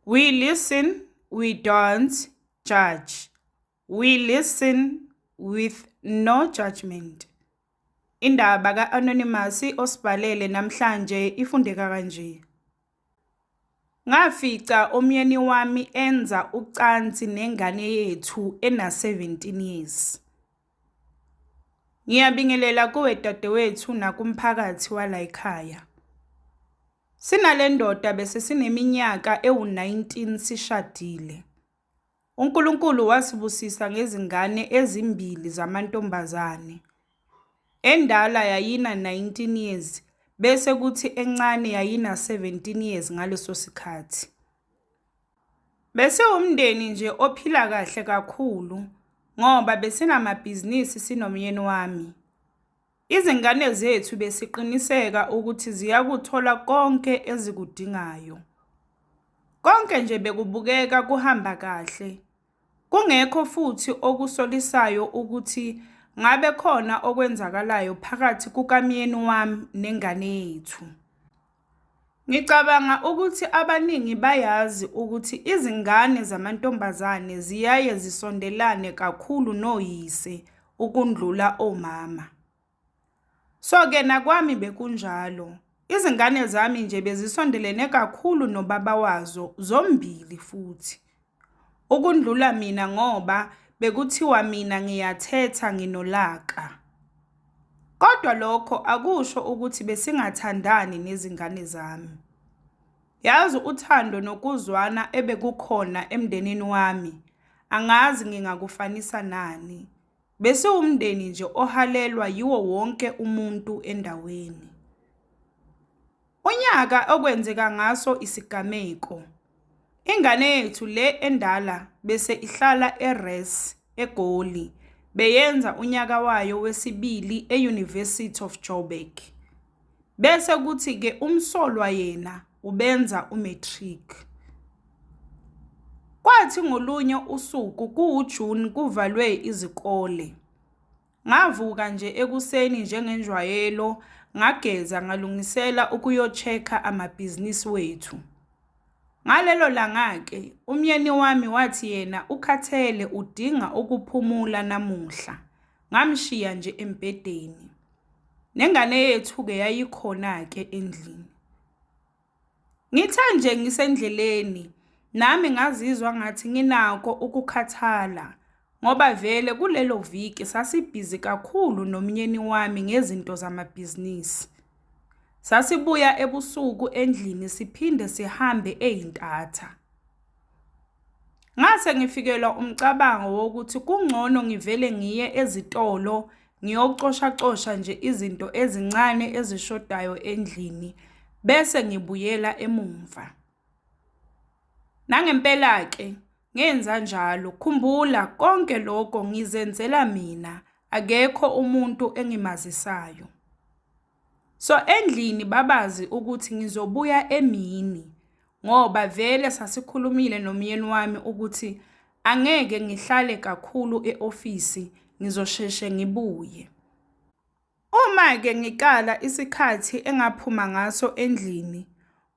We listen, we don't judge. We listen with no judgment. Indaba ka-Anonymous osibhalele namhlanje ifundeka kanje. Ngafica umyeni wami enza ucansi nengane yethu ena-17 years. Ngiyabingelela kuwe dadewethu nakumphakathi walayikhaya. Sinale ndoda bese sineminyaka ewu-19 sishadile. UNkulunkulu wasibusisa ngezingane ezimbili zamantombazane. Endala yayina-19 years bese kuthi encane yayina-17 years ngaleso sikhathi. Besiwumndeni nje ophila kahle kakhulu ngoba besinamabhizinisi sinomyeni wami. Izingane zethu besiqiniseka ukuthi ziyakuthola konke ezikudingayo. Konke nje bekubukeka kuhamba kahle, kungekho futhi okusolisayo ukuthi ngabe khona okwenzakalayo phakathi kukamyeni wami nengane yethu. Ngicabanga ukuthi abaningi bayazi ukuthi izingane zamantombazane ziyaye zisondelane kakhulu noyise ukundlula omama. So-ke nakwami bekunjalo, izingane zami nje bezisondelene kakhulu nobaba wazo zombili futhi. Ukundlula mina ngoba bekuthiwa mina ngiyathetha nginolaka. Kodwa lokho akusho ukuthi besingathandani nezingane zami. Yazi uthando nokuzwana ebekukhona emndenini wami, angazi ngingakufanisa nani. Besiwumndeni nje ohalelwa yiwo wonke umuntu endaweni. Unyaka okwenzeka ngaso isigameko, ingane yethu le endala bese ihlala eRes eGoli, beyenza unyaka wayo wesibili e-University of Joburg. Bese kuthi-ke umsolwa yena ubenza u-matric. Kwathi ngolunye usuku kuwuJuni kuvalwe izikole, ngavuka nje ekuseni njengenjwayelo ngageza ngalungisela ukuyo-check-a amabhizinisi wethu. Ngalelo langa-ke umyeni wami wathi yena ukhathele udinga ukuphumula namuhla. Ngamshiya nje embhedeni. Nengane yethu-ke yayikhona-ke endlini. Ngithe nje ngisendleleni nami ngazizwa ngathi nginako ukukhathala ngoba vele kulelo viki sasibhizi kakhulu nomyeni wami ngezinto zamabhizinisi. Sasibuya ebusuku endlini siphinde sihambe eyintatha. Ngase ngifikelwa umcabango wokuthi kungcono ngivele ngiye ezitolo ngiyocoshacosha nje izinto ezincane ezishodayo endlini bese ngibuyela emumva. Nangempela-ke ngenza njalo, khumbula konke lokho ngizenzela mina, akekho umuntu engimazisayo. So endlini babazi ukuthi ngizobuya emini ngoba vele sasikhulumile nomyeni wami ukuthi angeke ngihlale kakhulu e-ofisi, ngizosheshe ngibuye. Uma-ke ngikala isikhathi engaphuma ngaso endlini,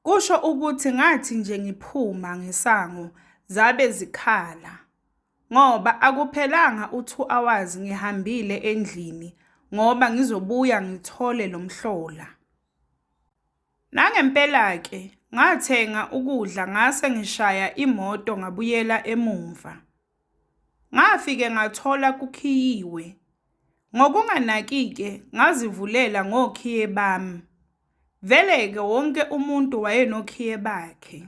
kusho ukuthi ngathi nje ngiphuma ngesango zabe zikhala ngoba akuphelanga u-2 hours ngihambile endlini ngoba ngizobuya ngithole lo mhlola. Nangempela-ke ngathenga ukudla ngase ngishaya imoto ngabuyela emumva. Ngafike ngathola kukhiyiwe. Ngokunganaki-ke ngazivulela ngokhiye bami. Vele-ke wonke umuntu wayenokhiye bakhe.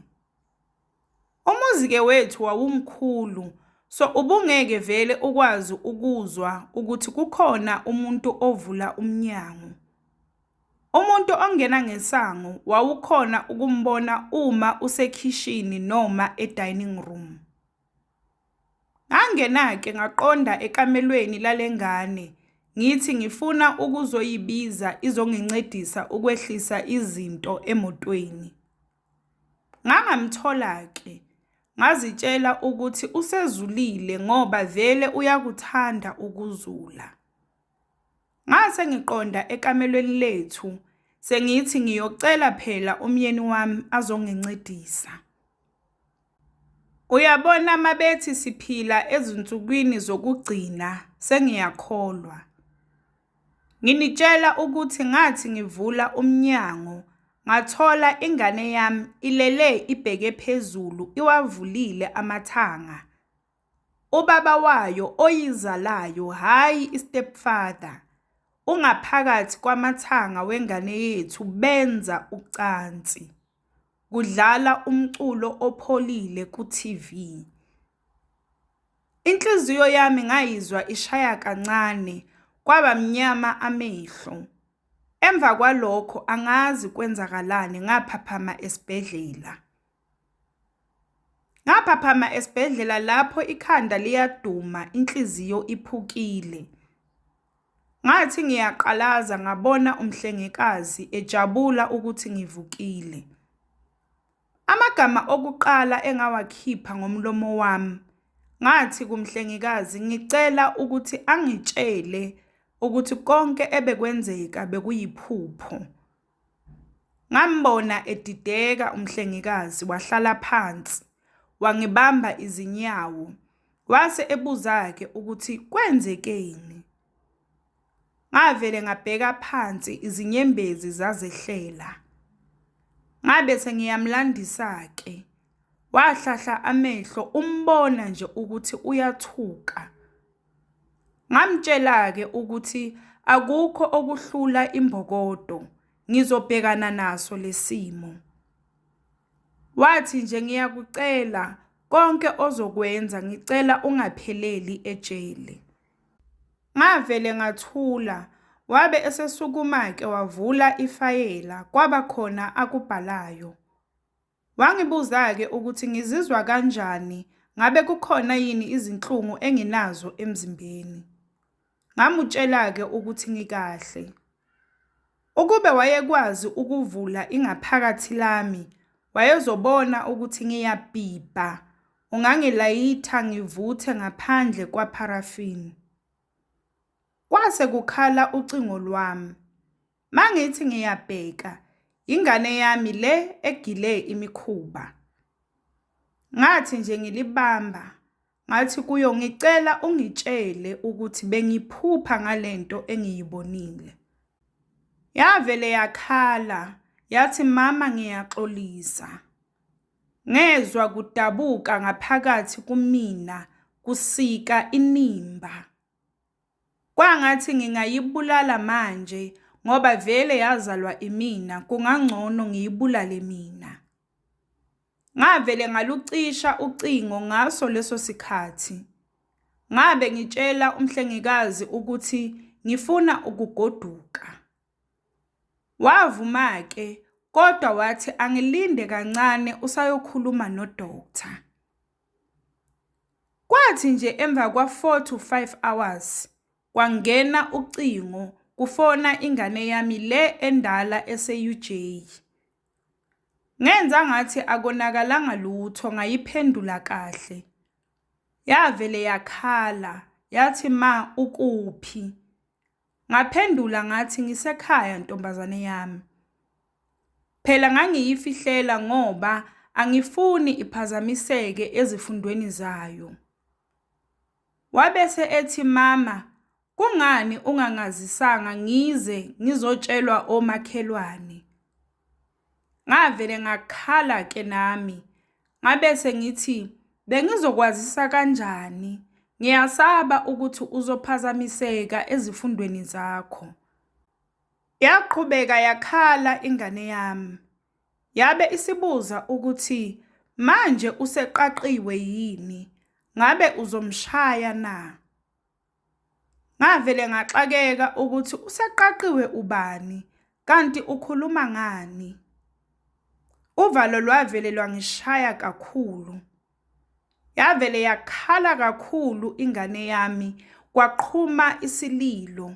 Umuzi-ke wethu wawumkhulu, so ubungeke vele ukwazi ukuzwa ukuthi kukhona umuntu ovula umnyango. Umuntu ongena ngesango wawukhona ukumbona uma usekhishini noma e-dining room. Ngangena-ke ngaqonda ekamelweni lale ngane ngithi ngifuna ukuzoyibiza izongincedisa ukwehlisa izinto emotweni. Ngangamthola-ke, ngazitshela ukuthi usezulile ngoba vele uyakuthanda ukuzula. Ngase ngiqonda ekamelweni lethu, sengithi ngiyocela phela umyeni wami azongincedisa. Uyabona mabethi siphila ezinsukwini zokugcina sengiyakholwa. Nginitshela ukuthi ngathi ngivula umnyango ngathola ingane yami ilele ibheke phezulu iwavulile amathanga. Ubaba wayo oyizalayo hhayi i-stepfather, ungaphakathi kwamathanga wengane yethu benza ucansi. Kudlala umculo opholile ku-TV. Inhliziyo yami ngayizwa ishaya kancane kwaba mnyama amehlo. Emva kwalokho angazi kwenzakalani ngaphaphama esibhedlela. Ngaphaphama esibhedlela lapho ikhanda liyaduma, inhliziyo iphukile. Ngathi ngiyaqalaza ngabona umhlengikazi ejabula ukuthi ngivukile. Amagama okuqala engawakhipha ngomlomo wami, ngathi kumhlengikazi ngicela ukuthi angitshele ukuthi konke ebekwenzeka bekuyiphupho. Ngambona edideka umhlengikazi wahlala phansi, wangibamba izinyawo, wase ebuza-ke ukuthi kwenzekeni. Ngavele ngabheka phansi izinyembezi zazehlela. Ngabe sengiyamlandisa-ke, wahlahla amehlo umbona nje ukuthi uyathuka. Ngamtshela-ke ukuthi akukho okuhlula imbokodo, ngizobhekana naso le simo. Wathi nje ngiyakucela konke ozokwenza ngicela ungapheleli ejele. Ngavele ngathula, wabe esesukuma-ke wavula ifayela kwaba khona akubhalayo. Wangibuza-ke ukuthi ngizizwa kanjani, ngabe kukhona yini izinhlungu enginazo emzimbeni. Ngamutshela-ke ukuthi ngikahle. Ukube wayekwazi ukuvula ingaphakathi lami, wayezobona ukuthi ngiyabhibha, ungangilayitha ngivuthe ngaphandle kwapharafini. Kwase kukhala ucingo lwami. Mangithi ngiyabheka, ingane yami le egile imikhuba. Ngathi nje ngilibamba, ngathi kuyo ngicela ungitshele ukuthi bengiphupha ngalento engiyibonile. Yavele yakhala, yathi mama ngiyaxolisa. Ngezwa kudabuka ngaphakathi kumina kusika inimba. Kwangathi ngingayibulala manje ngoba vele yazalwa imina kungangcono ngiyibulale mina. Ngavele ngalucisha ucingo ngaso leso sikhathi. Ngabe ngitshela umhlengikazi ukuthi ngifuna ukugoduka. Wavuma-ke kodwa wathi angilinde kancane usayokhuluma no-doctor. Kwathi nje emva kwa-4 to 5 hours kwangena ucingo kufona ingane yami le endala ese-UJ. Ngenza ngathi akonakalanga lutho ngayiphendula kahle. Yavele yakhala yathi ma ukuphi? Ngaphendula ngathi ngisekhaya ntombazane yami. Phela ngangiyifihlela ngoba angifuni iphazamiseke ezifundweni zayo. Wabese ethi mama, kungani ungangazisanga ngize ngizotshelwa omakhelwane? Ngavele ngakhala-ke nami, ngabe sengithi bengizokwazisa kanjani? Ngiyasaba ukuthi uzophazamiseka ezifundweni zakho. Yaqhubeka yakhala ingane yami. Yabe isibuza ukuthi manje useqaqiwe yini? Ngabe uzomshaya na? Ngavele ngaxakeka ukuthi useqaqiwe ubani, kanti ukhuluma ngani? Uvalo lwavele lwangishaya kakhulu. Yavele yakhala kakhulu ingane yami, kwaqhuma isililo.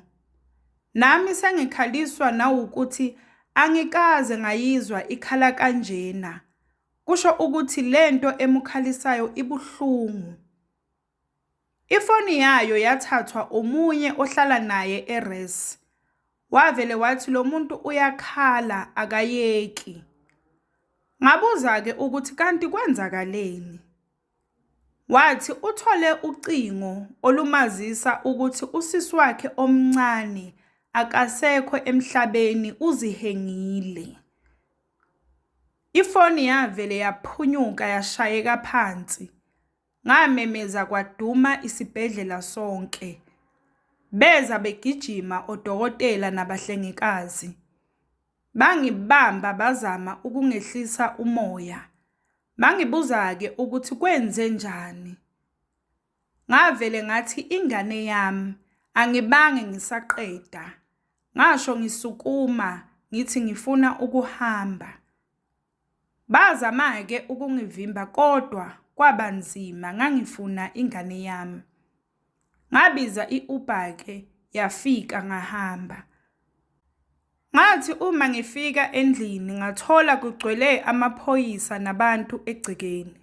Nami sengikhaliswa nawukuthi angikaze ngayizwa ikhala kanjena. Kusho ukuthi lento emukhalisayo ibuhlungu. Ifoni yayo yathathwa omunye ohlala naye e-res. Wavele wathi lo muntu uyakhala akayeki. Ngabuza-ke ukuthi kanti kwenzakaleni? Wathi uthole ucingo olumazisa ukuthi usisi wakhe omncane akasekho emhlabeni uzihengile. Ifoni yavele yaphunyuka yashayeka phansi. Ngamemeza kwaduma isibhedlela sonke. Beza begijima odokotela nabahlengikazi. Bangibamba bazama ukungehlisa umoya. Bangibuza-ke ukuthi kwenzenjani. Ngavele ngathi ingane yami angibange ngisaqeda. Ngasho ngisukuma ngithi ngifuna ukuhamba. Bazama-ke ukungivimba kodwa kwaba nzima ngangifuna ingane yami. Ngabiza i-Uber-ke yafika ngahamba. Ngathi uma ngifika endlini ngathola kugcwele amaphoyisa nabantu egcekeni.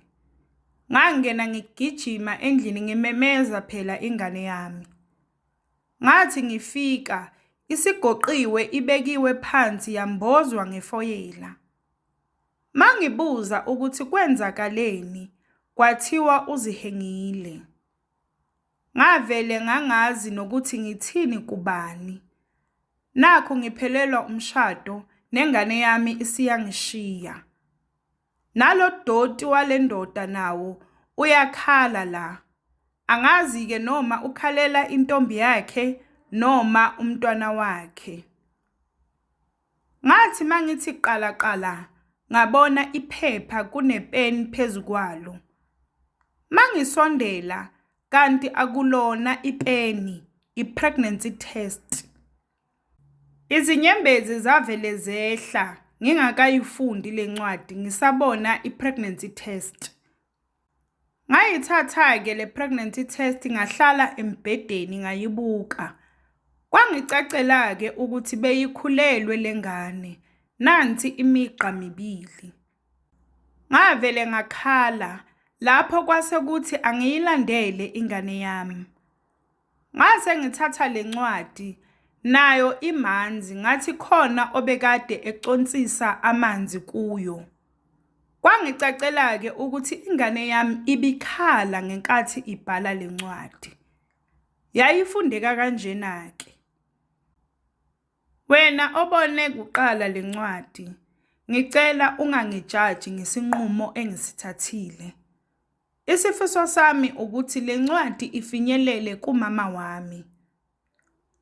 Ngangena ngigijima endlini ngimemeza phela ingane yami. Ngathi ngifika isigoqiwe ibekiwe phansi yambozwa ngefoyela. Mangibuza ukuthi kwenzakaleni, kwathiwa uzihengile. Ngavele ngangazi nokuthi ngithini kubani. Nakhu ngiphelelwa umshado nengane yami isiyangishiya. Nalo doti wale ndoda nawo uyakhala la. Angazi-ke noma ukhalela intombi yakhe noma umntwana wakhe. Ngathi mangithi qala qala ngabona iphepha kunepeni phezu kwalo. Mangisondela kanti akulona ipeni, i-pregnancy test. Izinyembezi zavele zehla ngingakayifundi le ncwadi ngisabona i-pregnancy test. Ngayithatha-ke le pregnancy test ngahlala embhedeni ngayibuka. Kwangicacela-ke ukuthi beyikhulelwe le ngane, nansi imigqa mibili. Ngavele ngakhala lapho kwase kuthi angiyilandele ingane yami. Ngase ngithatha le ncwadi nayo imanzi ngathi khona obekade econsisa amanzi kuyo. Kwangicacela-ke ukuthi ingane yami ibikhala ngenkathi ibhala le ncwadi. Yayifundeka kanjena-ke. Wena obone kuqala le ncwadi, ngicela ungangijaji ngesinqumo engisithathile. Isifiso sami ukuthi le ncwadi ifinyelele kumama wami.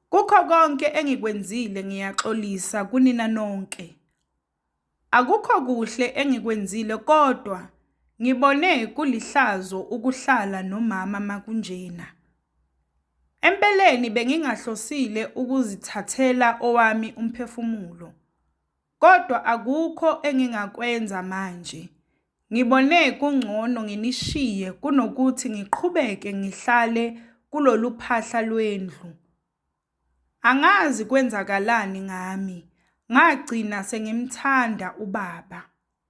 Kukho konke engikwenzile ngiyaxolisa kunina nonke. Akukho kuhle engikwenzile kodwa ngibone kulihlazo ukuhlala nomama makunjena. Empeleni bengingahlosile ukuzithathela owami umphefumulo. Kodwa akukho engingakwenza manje. Ngibone kungcono nginishiye kunokuthi ngiqhubeke ngihlale kulolu phahla lwendlu. Angazi kwenzakalani ngami, ngagcina sengimthanda ubaba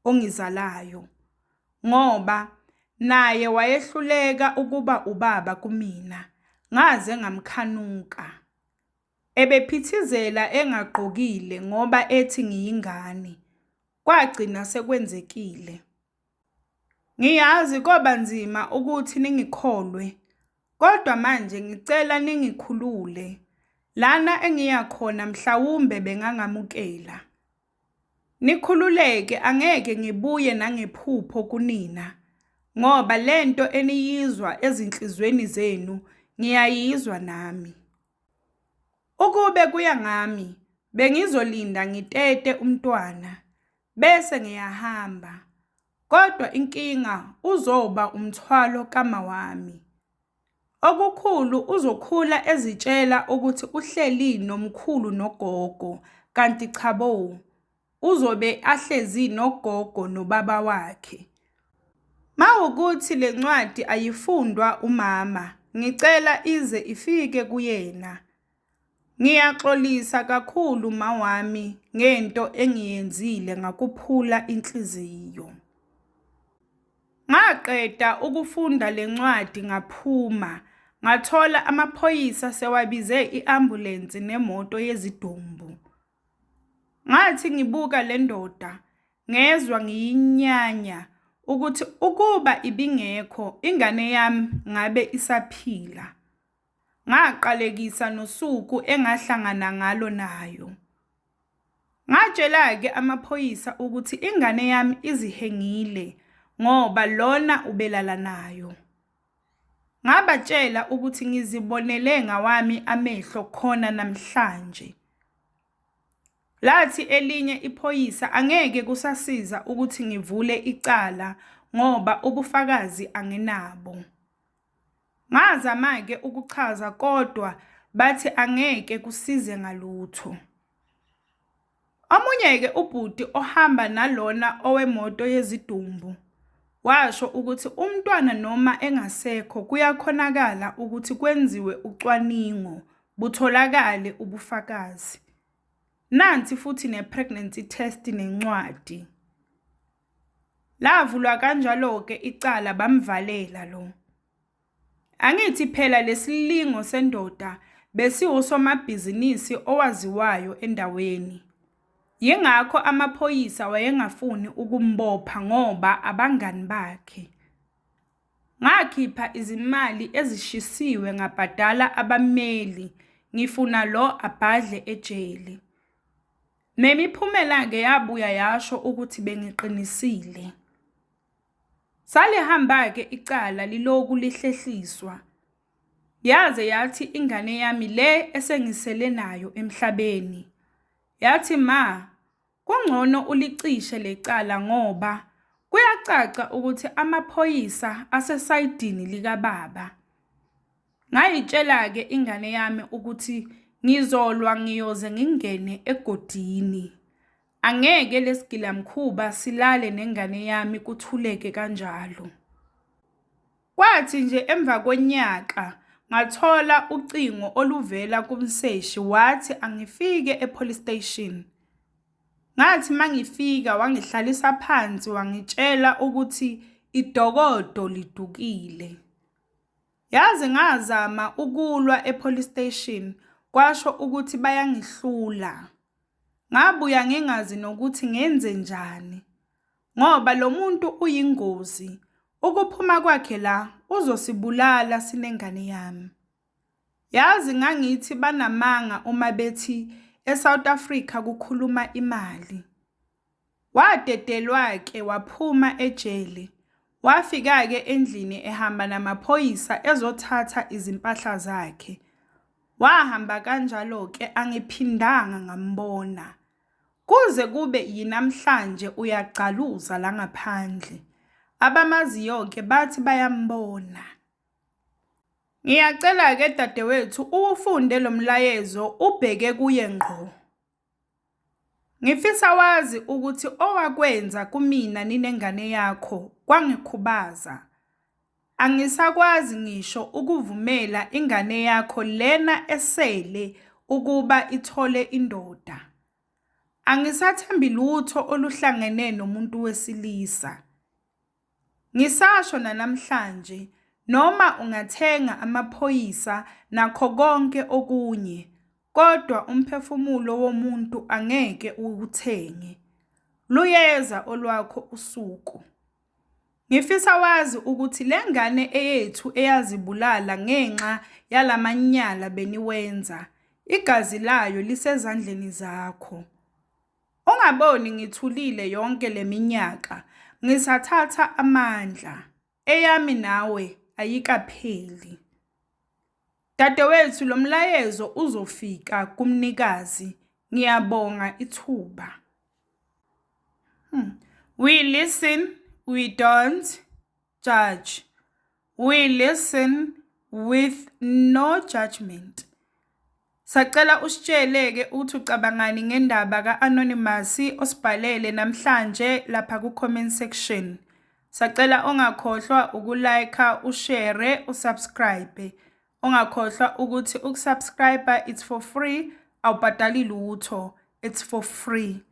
ongizalayo ngoba naye wayehluleka ukuba ubaba kumina, ngaze ngamkhanuka. Ebephithizela engagqokile ngoba ethi ngiyingane. Kwagcina sekwenzekile. Ngiyazi koba nzima ukuthi ningikholwe, kodwa manje ngicela ningikhulule. Lana engiya khona mhlawumbe bengangamukela. Nikhululeke angeke ngibuye nangephupho kunina, ngoba lento eniyizwa ezinhlizweni zenu ngiyayizwa nami. Ukube kuya ngami bengizolinda ngitete umntwana bese ngiyahamba. Kodwa inkinga uzoba umthwalo kama wami. Okukhulu uzokhula ezitshela ukuthi uhleli nomkhulu nogogo kanti cha bo, uzobe ahlezi nogogo nobaba wakhe. Mawukuthi le ncwadi ayifundwa umama, ngicela ize ifike kuyena. Ngiyaxolisa kakhulu mawami ngento engiyenzile ngakuphula inhliziyo. Ngaqeda ukufunda le ncwadi ngaphuma, ngathola amaphoyisa sewabize i-ambulensi nemoto yezidumbu. Ngathi ngibuka le ndoda, ngezwa ngiyinyanya ukuthi ukuba ibingekho ingane yami ngabe isaphila. Ngaqalekisa nosuku engahlangana ngalo nayo. Ngatshela-ke amaphoyisa ukuthi ingane yami izihengile ngoba lona ubelala nayo. Ngabatshela ukuthi ngizibonele ngawami amehlo khona namhlanje. Lathi elinye iphoyisa angeke kusasiza ukuthi ngivule icala ngoba ubufakazi anginabo. Ngazama-ke ukuchaza kodwa bathi angeke kusize ngalutho. Omunye-ke ubhuti ohamba nalona owemoto yezidumbu washo ukuthi umntwana noma engasekho kuyakhonakala ukuthi kwenziwe ucwaningo butholakale ubufakazi. Nansi futhi ne-pregnancy test nencwadi. Lavulwa kanjalo-ke icala bamvalela lo. Angithi phela lesilingo sendoda besiwusomabhizinisi owaziwayo endaweni. Yingakho amaphoyisa wayengafuni ukumbopha ngoba abangani bakhe. Ngakhipha izimali ezishisiwe ngabhadala abameli ngifuna lo abhadle ejele. Nemiphumela-ke yabuya yasho ukuthi bengiqinisile. Salihamba-ke icala liloku lihlehliswa. Yaze yathi ingane yami le esengisele nayo emhlabeni, yathi ma, kungcono ulicishe lecala ngoba kuyacaca ukuthi amaphoyisa asesayidini likababa. Ngayitshela-ke ingane yami ukuthi ngizolwa ngiyoze ngingene egodini. Angeke lesigilamkhuba silale nengane yami kuthuleke kanjalo. Kwathi nje emva konyaka ngathola ucingo oluvela kumseshi wathi angifike e-police station. Ngathi mangifika wangihlalisa phansi wangitshela ukuthi idokodo lidukile. Yaze ngazama ukulwa e-police station kwasho ukuthi bayangihlula. Ngabuya ngingazi nokuthi ngenzenjani ngoba lo muntu uyingozi, ukuphuma kwakhe la uzosibulala sinengane yami. Yazi ngangithi banamanga uma bethi eSouth Africa kukhuluma imali. Wadedelwa-ke waphuma ejele, wafika-ke endlini ehamba namaphoyisa ezothatha izimpahla zakhe. Wahamba kanjalo-ke angiphindanga ngambona. Kuze kube yinamhlanje uyagcaluza la ngaphandle. Abamaziyo-ke bathi bayambona. Ngiyacela-ke dadewethu uwufunde lo mlayezo ubheke kuye ngqo. Ngifisa wazi ukuthi owakwenza kumina ninengane yakho kwangikhubaza. Angisakwazi ngisho ukuvumela ingane yakho lena esele ukuba ithole indoda. Angisathembi lutho oluhlangene nomuntu wesilisa. Ngisasho nanamhlanje noma ungathenga amaphoyisa nakho konke okunye kodwa umphefumulo womuntu angeke uwuthenge. Luyeza olwakho usuku. Ngifisa wazi ukuthi le ngane eyethu eyazibulala ngenxa yalamanyala beniwenza, igazi layo lisezandleni zakho. Ungaboni ngithulile yonke le minyaka, ngisathatha amandla. Eyami nawe ayikapheli. Dadewethu lo mlayezo uzofika kumnikazi. Ngiyabonga ithuba. We listen, we don't judge. We listen with no judgment. Sacela usitshele-ke ukuthi ucabangani ngendaba ka-Anonymous osibhalele namhlanje lapha ku-comment section. Sacela ungakhohlwa uku-like, ushare, usubscribe. Ungakhohlwa ukuthi ukusubscribe it's for free, awubhadali lutho, it's for free.